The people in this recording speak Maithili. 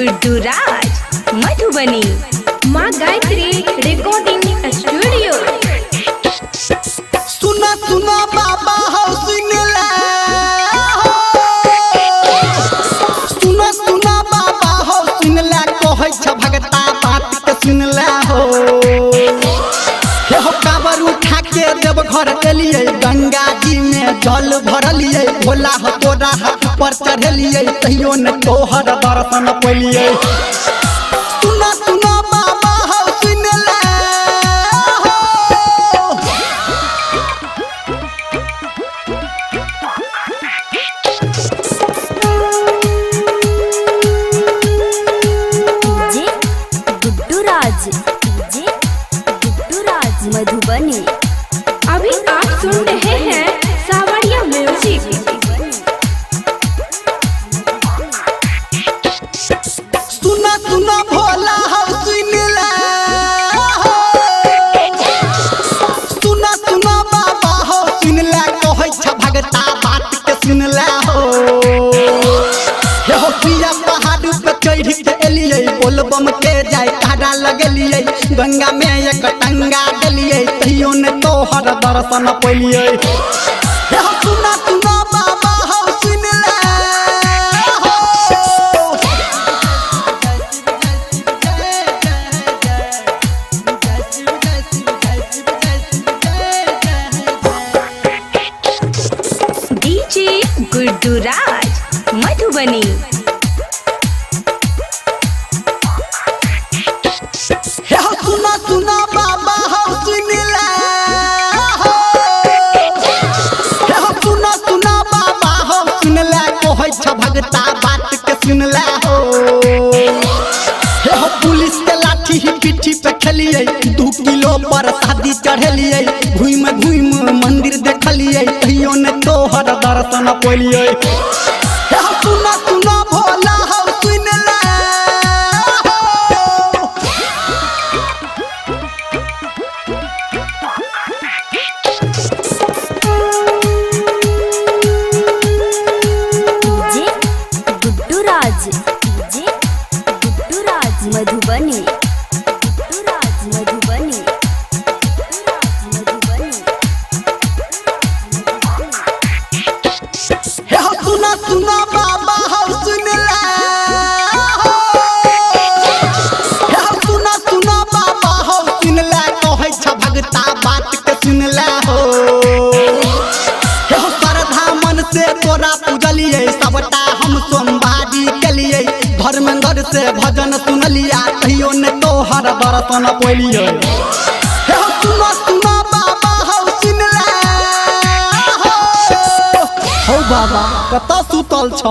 गुड्डू राज मधुबनी। माँ गायत्री रिकॉर्डिंग स्टूडियो। सुना सुना बाबा हो सुन ले हो। सुना सुना बाबा हो सुन ले, कहै छ भगता बात के सुन ले हो। हे हो काबर उठा के देव घर एलियै, गंगा जी में जल भरलियै, भोला हो तोरा हाथ पर चढ़ेलियै, तैयो न तोहर दर्शन पैलियै। सुना सुना बाबा हो सुन ले हो। डीजे गुड्डू राज, डीजे गुड्डू राज मधुबनी। अभी आप सुन रहे हैं सावरिया म्यूजिक। सुना सुना भोला हो सुन ले हो। सुना सुना बाबा हो सुन ले, कहै छ भगता बात के सुन ले हो। हे हो पिया पहाड़ पे चढ़ के एलियै, बोलबम के जाय कारा लगेलियै, गंगा में एक टंगा देलियै, तैयो न तोहर दर्शन पैलियै। हे हो सुना सुना बाबा हो सुन ले हो। डीजे गुड्डू राज मधुबनी। हे हो सुना सुना बाबा हो सुन ले हो। हे हो सुना सुना बाबा हो सुन ले, कहै छ भगता बात के सुन ले हो। हे हो पुलिस के लाठी ही पीठी पे खेलियै, 2 किलो पर शादी चढ़ेलियै, घूम घूम मंदिर देखलियै, तैयो न तोहर दर्शन पैलियै। हे हो सुना सुना भोला हो सुन ले हो। डीजे गुड्डू राज, डीजे गुड्डू राज मधुबनी। गुड्डू राज मधुबनी, गुड्डू राज मधुबनी। हे हो सुना सुना बाबा हो सुन ले हो। हे हो सुना सुना बाबा हो सुन ले, कहै छ भगता बात के सुन ले हो। हे हो श्रद्धा मन से तोरा पूजलियै, सबटा हम सोमवारी केलियै, धर्मेंद्र से भजन सुनलिया, तैयो न तोहर दर्शन पैलियै। हे हो सुना सुना बाबा हो सुन ले हो। हौ बाबा कतऽ सुतल छ?